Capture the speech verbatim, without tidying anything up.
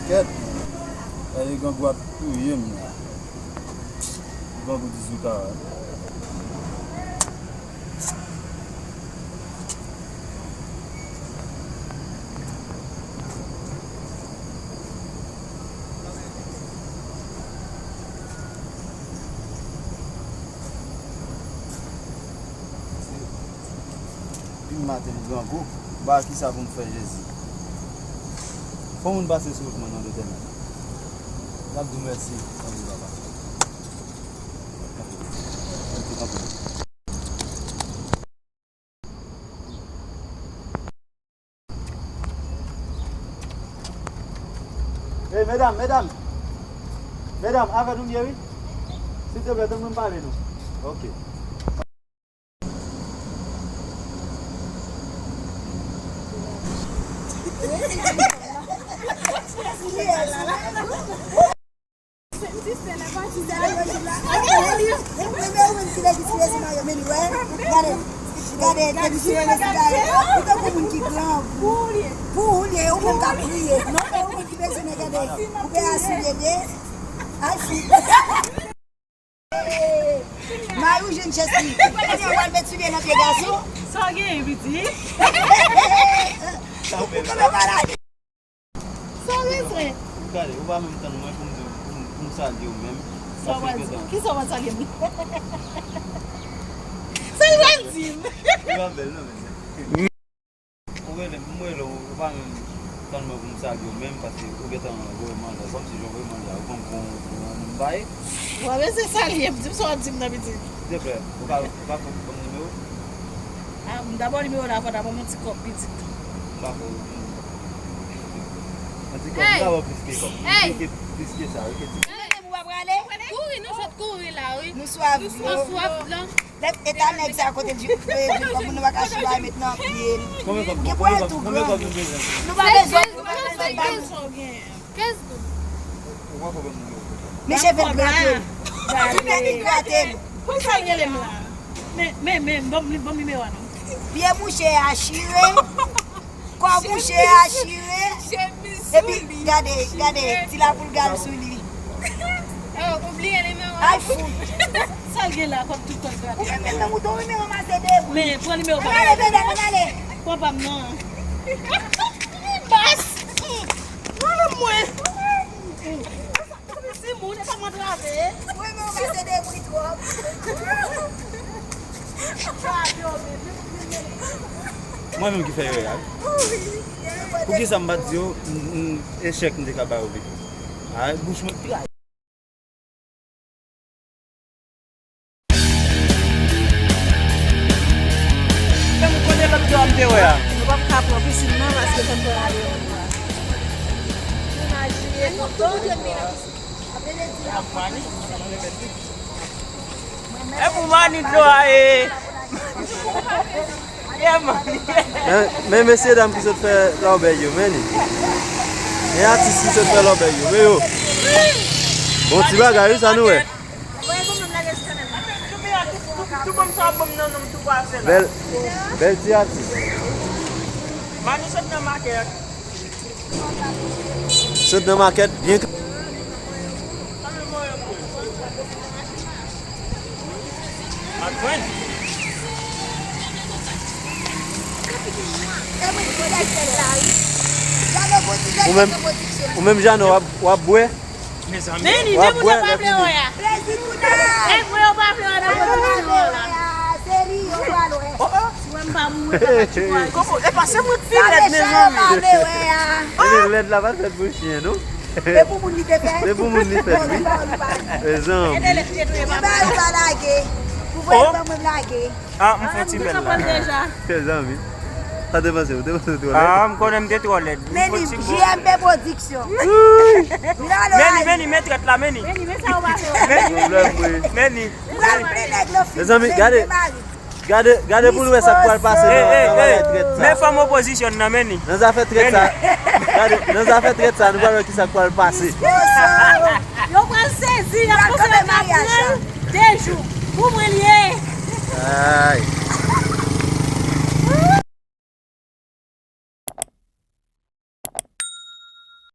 Kèt, e grangou ap touye m la. Grangou di sou kara. Depi maten m grangou, m pa wè kisa pou m fè, Jezi. Fò moun pase sou wout mwen non, Letènèl. M ap di w mèsi anpil, papa. Kanpe, kanpe. Ey, medam, medam! Medam, avè nou m ye, wi. Silteplè, tann mwen m pale nou. Ok. Gade, gade, gade, gade, gade, ou tankou moun ki grangou. Pou ou li ye, ou menm k ap kriye. Non, men ou menm ki bezwen gade, ou pe asire de. Ay, fou. Mari ou jwenn chèz li. Kounye a w al met soulye nan pye gason. Sa w genyen, piti? Ou kanpe pa lage. Sa w bezwen? Gade, ou pa menm tann mwen pou m di, pou m, pou m salye w menm. Sa w pral di m? Kisa w pral salye m? Sa l pral di m? Ou pa bèl non, men. Ou rele m, m rele w, ou pa menm tann mwen pou m salye w menm, paske ou gentan voye manje, kòmsi jan w voye manje a, ou konn pou, pou yon moun bay. Ou pa bezwen salye m, di m sa w ap di m nan, piti. Silteplè, ou ka, ou ka fè yon bon nimewo? Ah, m ta ba w nimewo la, fò w ta ban m yon ti kòb pitit. M pa fè yon, yon ti kòb, m ta ba w plis ke kòb. Plis ke, plis ke sa, wi, ke ti. Kouri, nou sot kouri la, wi. Nou swav dlo. Nou swav dlo. Lèt eta nèg sa kote di, e, vin kòm nou pa ka chita met nan pye l. Konbyen kòb, konbyen kòb, konbyen kòb nou bezwen? Nou pa bezwen. Kèz goud. Misye vin grate l. Tout nèg li grate l. Pou sa l rele m la? Men, men, men, ban m, ban m nimewo a non. Pye mouche a chire. Kò mouche a chire. Epi, gade, gade, ti lapoul gal sou li. Oh, ou bliye nimewo a? Ay, fou. Sa l gen la, kòm tout kò l grate. Ou menm menm nan mouton, ou menm ranmase de bri. Men, pran nimewo pa. Ann ale, medam, ann ale. Pran pa m nan. Bas. Mwen menm mwen. Timoun, e pa m antrave. Wi, men w pase de bri twòp. Mwen menm ki fè erè a, wi. Poukisa m pa t di yo, m, m, echèk m te ka ba yo pito. A, bouch mwen pi. Kote lòt dlo a m te wè a? Nou p ap ka pran pisin nan paske fò n pran ale. Imajine nou, donk, e pou mani dlo a ye. Yeah, man. Men, men mesye dam ki sot fè lòbèy yo, men li. Men atis ki sot fè lòbèy yo, men yo. Bon ti bagay, wi, sa nou wè. Bèl, bèl ti atis. Mani sot nan makèt. Sot nan makèt, byen. Ou menm, ou menm Jano, w ap, w ap bwè? Mezanmi. Men li, w ap men moun bwè yo pa vle wè a. Nèg mwen yo pa vle wè nan pozisyon an la. Se li yo pral wè. Si w wè m pa mouri, m pa pati pou al. Kòman? E pa se mwen ki pi lèd, mezanmi. Sa mesye yo pa vle wè a. Li lèd la pa fèt pou chen, non? E pou moun li te fè. Se pou moun li fèt, wi. Mezanmi. Li ba yo pa lage. Pou voye ban mwen lage. Ah, m fè ti bèl la. Mezanmi. Sa te panse, ou te panse ou te twò lèd? Ah, m konnen m te twò lèd. Men li, J M P Production. Men li, men li, men trèt la, men li. Men li, men sa ou pa fè. Men li. Pral plen nèg nan fil. Mezanmi, gade. Gade, gade pou nou wè sa k pral pase nan, nan bagay trèt sa. Men fanm opozisyon nan, men li. Nan zafè trèt sa. Gade, nan zafè trèt sa, nou pral wè ki sa k pral pase. Yo pral sezi, y ap panse yo ta pran l de jou. Pou mwen, li